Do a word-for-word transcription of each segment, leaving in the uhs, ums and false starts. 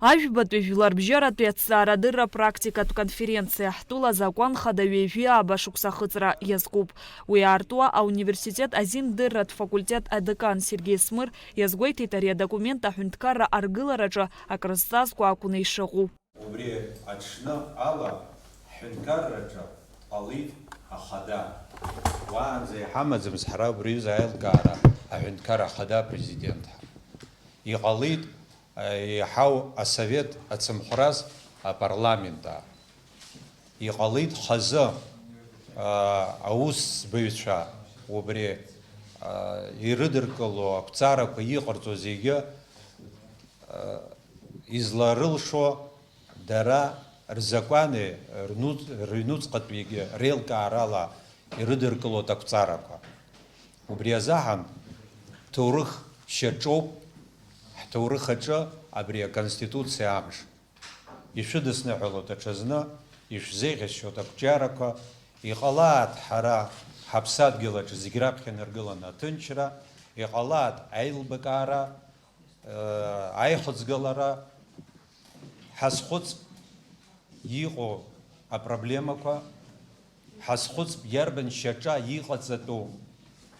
Ажәбатәи жәларбжьаратәи аҭҵаарадырра практикатә конференциа ҳтәыла азакәан хада ҩажәи ааба шықәса ахыҵра иазкуп. Уи аартуа ауниверситет азиндырратә факультет адекан Сергеи Смыр иазгәеиҭеит ари адокумент аҳәынҭқарра аргылараҿы акрызҵазкуа акәны ишыҟоу. Убри аҽны ала ҳҳәынҭқарраҿы ҟалеит ахада. Уаанӡа иҳамаӡамызт ҳара убри аҩыза аилкаара аҳәынҭқар ахада апрезидент ҳәа. Иҟалеит, еиҳау асовет ацымхәрас апарламент аа. Иҟалеит хазы, аа, аусӡбаҩцәа убри, аа, ирыдыркыло ақәҵарақәа иҟарҵо зегьы, аа, изларылшо дара рзакәани рнуц-, рыҩнуҵҟатәигьы реилкаарала ирыдыркылоит ақәҵарақәа. Убри азыҳәан ҭоурых шьаҿоуп ҳҭоурых аҿы абри аконституциа амш. Ишәыдысныҳәалоит аҽазны, ишәзеиӷьасшьоит ақәҿиарақәа, иҟалааит ҳара ҳаԥсадгьыл аҿы зегь раԥхьа инаргыланы аҭынчра, иҟалааит аилбакаара, э, аихыӡгалара, ҳазхәыцп иҟоу апроблемақәа, ҳазхәыцп иарбан шьаҿа иҟаҵатәу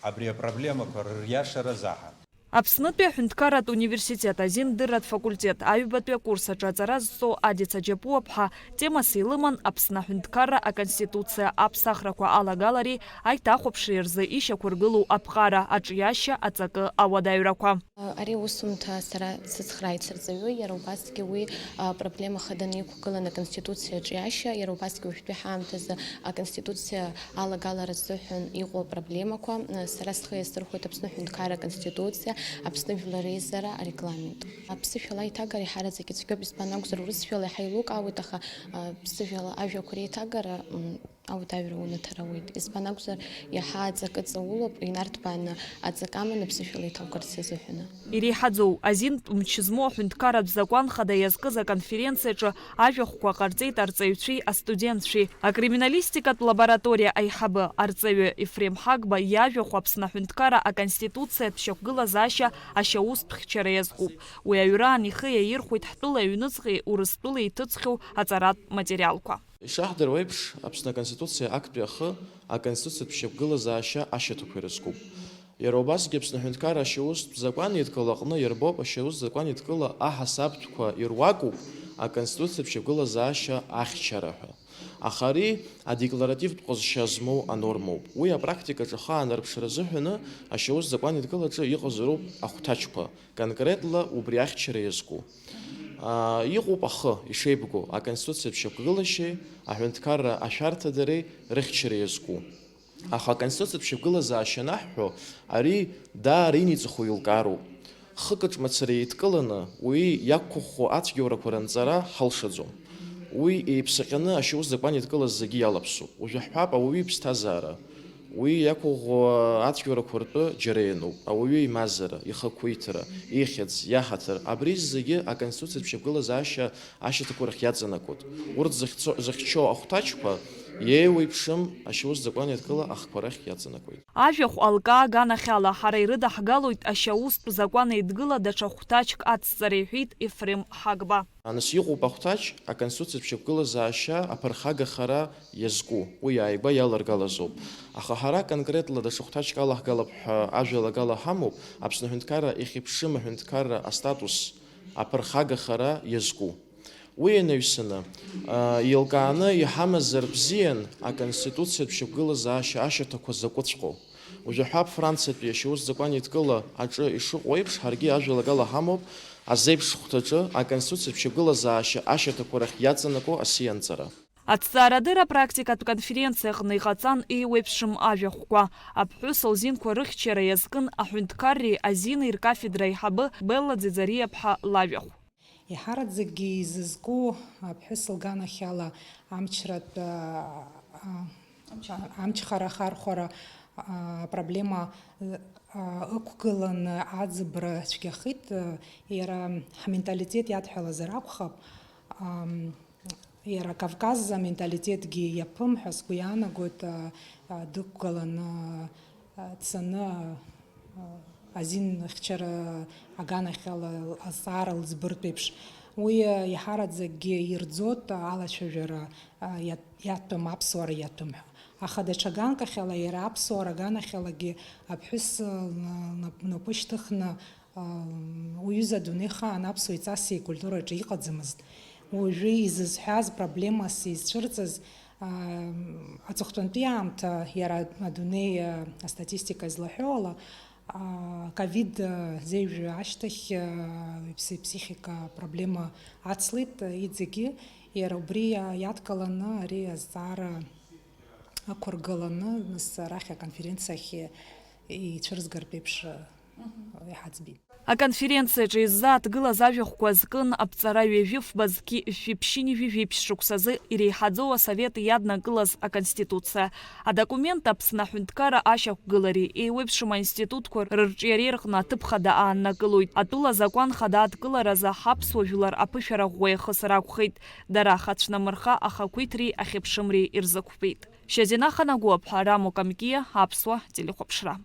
абри апроблемақәа рыриашара азыҳәан. Аԥснытәи аҳәынҭқарратә университет азиндырратә факультет аҩбатәи акурс аҿы аҵара зҵо Адица Џьапуаԥҳа темас илыман Аԥсны аҳәынҭқарра аконституциа аԥсахрақәа алагалареи аиҭахәаԥшреи рзы ишьақәыргылоу аԥҟара аҿиашьа аҵакы ауадаҩрақәа. Ари аусумҭа сара сыцхрааит сырҵаҩы, иара убасгьы уи, а, проблема хаданы иқәгылан аконституциа аҿиашьа, иара убасгьы уажәтәи ҳаамҭазы аконституциа алагалара азыҳәан иҟоу апроблемақәа, сара схы иасырхәоит Аԥсны аҳәынҭқарра аконституциа, Аԥсны жәлар реизара арегламент. Аԥсышәала аиҭагара иҳараӡак ицәгьоуп, избан акәзар, урысшәала иаҳа еилукаауеит, аха, а, ԥсышәала ажәақәа реиҭагара, м, ауадаҩра унаҭар ауеит. Избан акәзар, иаҳа аҵакы ҵаулоуп, инарҭбааны аҵакы аманы ԥсышәала иҭалгарц азыҳәаны. Иреиҳаӡоу азинтә мч змоу аҳәынҭқарратә закәан хада иазкыз аконференциаҿы ажәахәқәа ҟарҵеит арҵаҩцәеи астудентцәеи. Акриминалистикатә лабораториа аиҳабы, арҵаҩы Ефрем Ҳагба иажәахә Аԥсны аҳәынҭқарра аконституциатә шьақәгылазаашьа ашьаустә хьчара иазкуп. Уи аҩраан ихы иаирхәеит ҳтәыла аҩныҵҟеи Урыстәылеи иҭыҵхьоу аҵаратә материалқәа. Ишаҳдыруа еиԥш, Аԥсны Аконституциа актәи ахы аконституциатә шьақәгылазаашьа ашьаҭақәа ирызкуп. Иара убасгьы Аԥсны Аҳәынҭқарра ашьаустә закәанеидкыла аҟны ирбоуп ашьаустә закәанеидкыла аҳасабтәқәа ируакуп аконституциатә шьақәгылазаашьа ахьчара ҳәа. Аха ари адекларативтә ҟазшьа змоу анормоуп. Уи апрактикаҿы ахы аанарԥшра азыҳәаны ашьаустә закәанеидкылаҿы иҟазароуп ахәҭаҷқәа, конкретла убри ахьчара иазку. Аа, иҟоуп ахы ишеибгоу аконституциатә шьақәгылашьеи аҳәынҭқарра ашәарҭадареи рыхьчара иазку. Аха аконституциатә шьақәгылазаашьа анаҳҳәо, ари даара иниҵыху еилкаароуп. Хыкаҿ мацара еидкыланы уи иақәыхәхәо ацәгьоурақәа ранҵара ҳалшаӡом. Уи еиԥсаҟьаны ашьаус закәанеидкылаз зегьы иалаԥсоуп. Уажәы ҳҳәап, ауаҩы иԥсҭазаара. Уи иақәыӷәӷәо ацәгьоурақәа ртәы џьара иануп, ауаҩы имазара, ихақәиҭра, ихьӡ, иаҳаҭыр, абри зегьы аконституциатә шьақәгылазаашьа ашьаҭақәа рахь иаҵанакуеит. Урҭ зыхьцо-, зыхьчо ахәҭаҷқәа иеиуеиԥшым ашьаус закәанеидкыла ахқәа рахь иаҵанакуеит. Ажәахә алкаа аганахьала ҳара ирыдаҳгалоит ашьаустә закәанеидкыла даҽа хәҭаҷк ацҵара, иҳәеит Ефрем Ҳагба. Нас иҟоуп ахәҭаҷ аконституциатә шьақәгылазаашьа аԥырхагахара иазку, уи ааигәа иаларгалазоуп. Аха ҳара конкретла даҽа хәҭаҷк алаҳгалап ҳәа ажәалагала ҳамоуп, Аԥсны аҳәынҭқарра ихьыԥшым аҳәынҭқарра астатус аԥырхагахара иазку. Уи ианаҩсаны, а, еилкааны иҳамазар бзиан аконституциатә шьақәгылазаашьа ашьаҭақәа закәыҵәҟьоу. Уажәы ҳәап Франциатәи ашьаус закәанеидкыла аҿы ишыҟоу еиԥш, ҳаргьы ажәалагала ҳамоуп азеиԥш хәҭаҿы аконституциатә шьақәгылазаашьа ашьаҭақәа рахь иаҵанакуа асианҵара. Аҭҵаарадырра практикатә конференциа аҟны иҟаҵан еиуеиԥшым ажәахәқәа. Аԥҳәыс лзинқәа рыхьчара иазкын аҳәынҭқарреи азини ркафедра аиҳабы Белла Ӡиӡариаԥҳа лажәахә. Еиҳараӡакгьы изызку аԥҳәыс лганахьала амчратә, а, а, амчхара ахархәара, а, апроблема, а, ықәгыланы аӡбра цәгьахеит, а, иара ҳменталитет иадҳәалазар акәхап, ам, иара Кавказ аменталитетгьы иаԥым ҳәа сгәы иаанагоит, а, а, дықәгыланы, а, дцаны, а, азин хьчара аганахьала азҵаара лыӡбыртә еиԥш, Уи, а, иаҳараӡакгьы ирӡоит алацәажәара, а, иа-, иаҭәам, аԥсуара иаҭәам ҳәа. Аха даҽа ганкахьала, иара аԥсуара аганахьалагьы аԥҳәыс, а, лна-, лнап-, лнапы шьҭыхны, а, уҩыза адунеихаан аԥсуа иҵаси икультураҿы иҟаӡамызт. Уажәы изызҳәаз, проблемас изцәырҵыз, а, аҵыхәтәантәи аамҭа, иара адунеи, а, астатистика излаҳәо ала, а, ковид, а, зеижә ашьҭахь, а, иԥсы-, иԥсихика проблема ацлеит, а, иҵегьы. Иара убри, а, иадкыланы ари азҵаара ықәыргыланы, нас арахь аконференциахь ицәырызгартә еиԥш, а, иҳаӡбеит. Аконференциаҿы иззааҭгылаз ажәахәқәа азкын аԥҵара ҩажәи фба зқьи жәшәи ԥшьынҩажәи жәиԥшь шықәсазы иреиҳаӡоу асовет иаднакылаз аконституциа. Адокумент Аԥсны аҳәынҭқарра ашьақәгылареи еиуеиԥшым аинститутқәа рырҿиареи рҟны аҭыԥ хада ааннакылоит. Атәыла азакәан хада адкыларазы ҳаԥсуа жәлар аԥышәара ӷәӷәа иахысыр акәхеит. Дара ахацәнамырха ахақәиҭреи ахьыԥшымреи ирзықәԥеит. Шьазина Ханагәаԥҳа, Рамо Камкиа, Аԥсуа телехәаԥшра.